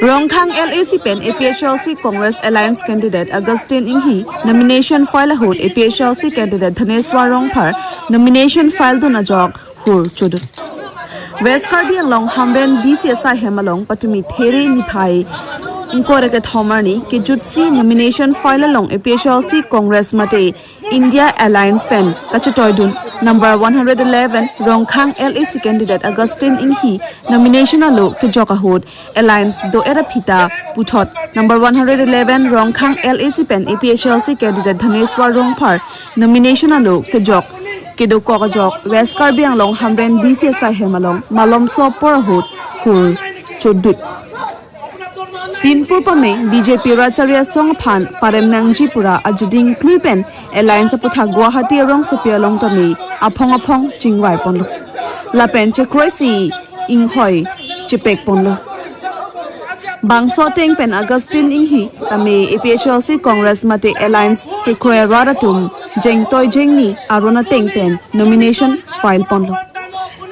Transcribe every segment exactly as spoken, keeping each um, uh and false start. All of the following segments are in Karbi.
Rongkhang L A C pen A P H L C Congress Alliance candidate Augustine Inghi nomination file ahut A P H L C candidate Dhaneswar Rongphar nomination file dun ajok hur chodut. West Karbi Anglong Hamren D C asaihem along patumi There niphai ingkoi ra kethom arni kejutsi nomination file along A P H L C Congress mate India Alliance pen kachetoidun number one hundred eleven Rongkhang L A C candidate Augustine Inghi nomination alo kejok ahut Alliance do-et aphi ta puthot number one hundred eleven Rongkhang L A C pen A P H L C candidate Dhaneswar Rongphar nomination alo kejok kedokok ajok West Karbi Anglong Hamren D C asaihem along malomso apor ahut hur chodut. Pinpur pame B J P rat chari asong aphan parem nangji pura ajiding klui pen Alliance aputhak Guwahati arongsopi along tame aphong aphong chingvai ponlo. Lapen chekroisi inghoi chepek ponlo. Bangso ateng pen Augustine Inghi tame A P H L C Congress mate Alliance kekroi arat atum jengtoi jengni aron ateng pen nomination file ponlo.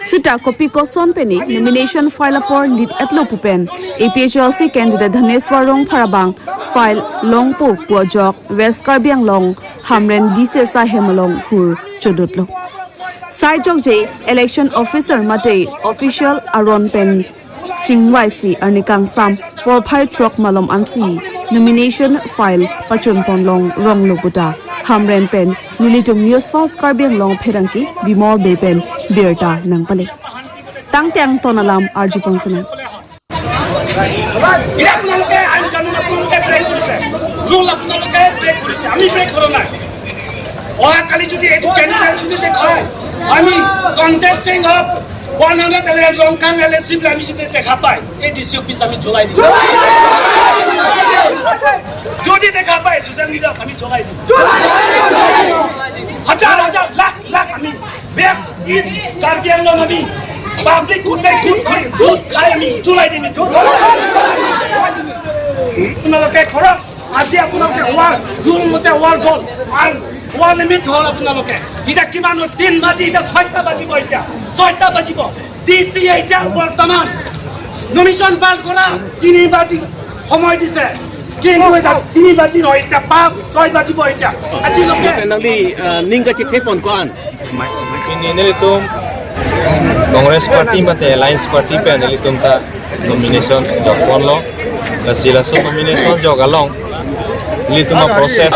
Sita kopi koson pen nomination file apor lit-etlo pu pen A P H L C candidate Dhaneswar Rongphar abang file longpo pu ajok West Karbi Anglong Hamren D C asaihem along hur chodutlo. Sai jokje election officer mate official aron pen chingvaisi arni kangsam porphai throk malom ansi nomination file pachun ponlong ronglo puta Hamren pen nelitum News Fast Karbi Anglong pherangke Bimol Bey pen birta nangpale. Tangte angton alam arjupon sena. এয়া আপোনালোকে আইন কানুন আপোনালোকে ব্ৰেক কৰিছে, ৰুল আপোনালোকে ব্ৰেক কৰিছে, আমি ব্ৰেক কৰা নাই। অহাকালি যদি এইটো কেণ্ডিডেট যদি দেখুৱায়, আমি কণ্টেষ্টিং অফ ওৱান হাণ্ড্ৰেড এল এ ৰংকাং এল এ চি বুলি আমি যদি দেখা পায়, এই ডি চি অফিচ আমি জ্বলাই দিম। যদি দেখা পায় ছ'চিয়েল মিডিয়াত আমি জ্বলাই দিম। হাজাৰ হাজাৰ লাখ লাখ আমি বেষ্ট ইষ্ট কাৰ্বি আংলং আমি পাব্লিক গোটেই গোট কৰি গোট খাই আমি জ্বলাই দিম এইটো। আপোনালোকে ঘৰত আজি আপোনালোকে ৱাৰ ৰুল মতে ৱাৰ গ'ল আৰু ৱাৰ লিমিট হ'ল আপোনালোকে। এতিয়া কিমান হ'ল? তিন বাজি, এতিয়া ছয়টা বাজিব, এতিয়া ছয়টা বাজিব। ডি চি এতিয়া বৰ্তমান নমিনেশ্যন ফাইল কৰা তিনি বাজি সময় দিছে, কিন্তু এতিয়া তিনি বাজি নহয়, এতিয়া পাঁচ ছয় বাজিব এতিয়া। আজিলৈকে Nangli uh, ning kachithek pon ko-an? Pini nelitum Congress Party mate Alliance Party pen nelitum ta nomination jok ponlo. Lasi laso nomination jok along nelitum a-process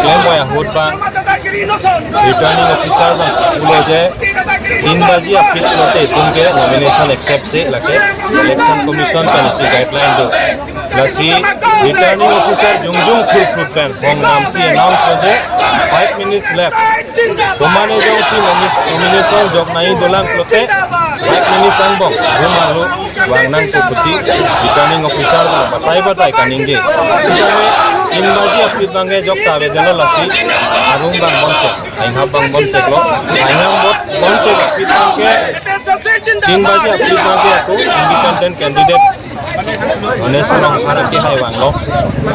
klemvoi ahut bang returning officer bang pulo je tin baji aphi lote itum ke nomination accept si lake Election Commission pen isi guideline do. Lasi returning officer jongjong phurphur pen hong damsi announce lo je five minutes left. Komatne jongsi nomi- nomination jok nangji dolang pulote five minutes angbong room arlo vang nangpo pusi returning officer bang batai batai kaningje. Sitame tin baji aphi bang ke jokta avedetlo, lasi a-room bang bonchek, ainghap bang boncheklo. Ainghap bon bonchek aphi bang ke tin baji aphi bang ke ako independent candidate mane Sonong Phara kehai vanglo,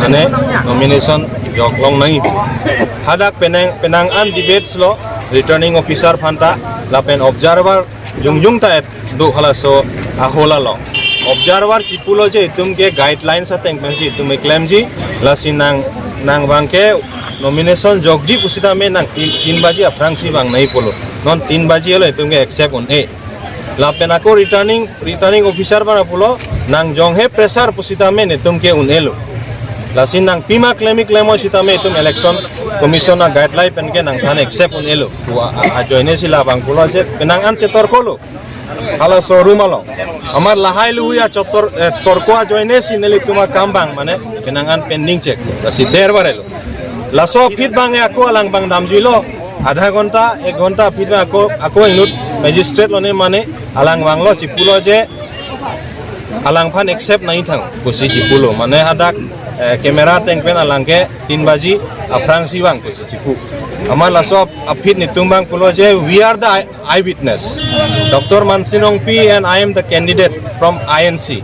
mane nomination jok long nangji. Hadak penang penang an debates lo returning officer aphanta lapen observer jongjong ta et do halaso ahol along. Observer chipulo je itum ke guidelines ateng pensi itum keklemji, lasi nang nang bang ke nomination jokji pusitame nang tin, tin baji aphrangsi vang nangji pulo. Non tin baji lo itum ke accept un-e. Lapen ako returning returning officer bana pulo nang jonghe pressure pusitame netum ke un-elo. Lasi nang pima klemi klemo sitame itum Election Commission a-guideline pen ke nangphan accept un-elo. Pu a- a- ajoine si labang pulo je penang an chetorkolo. Halaso room along. Amat lahai luhui achotor eh, torko ajoine si nelitum akam bang mane penang an pending chek. Lasi der barelo. Laso aphi bang ako alang bang damjuilo. Adha ghonta, ek ghonta aphi bang ako ako inut magistrate lone mane alang vanglo chipulo je alangphan accept nangji thang pusi chipulo. Mane hadak eh, camera ateng pen alang ke tin baji aphrangsi vang pusi chipu. Amat laso aphi netum bang pulo je we are the eyewitness. Doctor Mansing Rongpi and I am the candidate from I N C.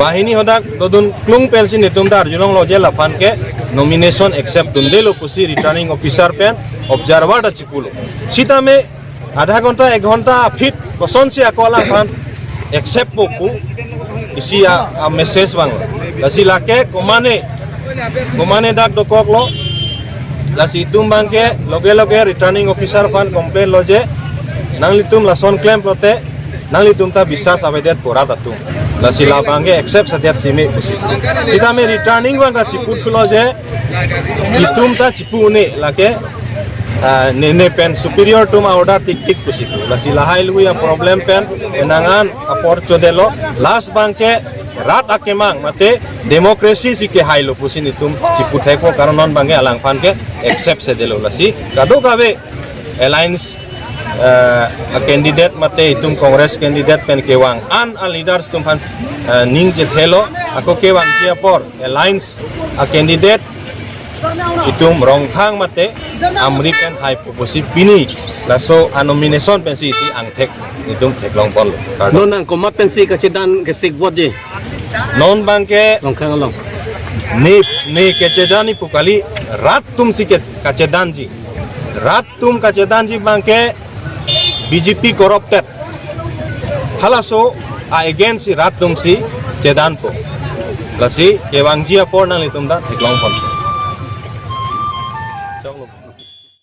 Banghini hadak dodun klung pensi netum ta arjulonglo je laphan ke nomination accept dundelo pusi returning officer pen observer ta chipulo. Sitame adha ghonta ek ghonta aphi kosonsi ako alangphan accept po pu isi a, a message vang. Lasi lake komane, komane dak dokoklo. Lasi itum abangke loge loge returning officer aphan complain lo je, nanglitum lason klem pulote nanglitum ta biswas avedet pu rat atum. Lasi labangke accept sadet simi pusi. Sitame returning abang ta chipu thulo je, itum ta chipu ne lake, ah, ne, ne pen superior atum a-order tik tik pusi pu. Lasi lahai lui a-problem pen nangnan apor chodelo. Last abangke rat akemang mate democracy si kehailo pusi netum chipu thekpo, karon non abangke alangphan ke accept sedetlo. Lasi kadokave alliance, eh, a-candidate mate itum Congress candidate pen kevang an a-leaders atum aphan, eh, ning chethelo, ako kevangji apor alliance a-candidate itum Rongkhang mate Amri pen haipo pusi pini laso a-nomination pensi isi angthek netum theklongponlo. Kardom. Non nang komat pensi kachedan kesik vote ji? Non abangke Rongkhang along. Ne, ne kachedan ni pu kali, rat atum si ke, kachedanji. Rat atum kachedanji abangke B J P corrupted. Halaso a-against si rat atum si chedanpo. Lasi kevangji apor nanglitum ta theklongpon.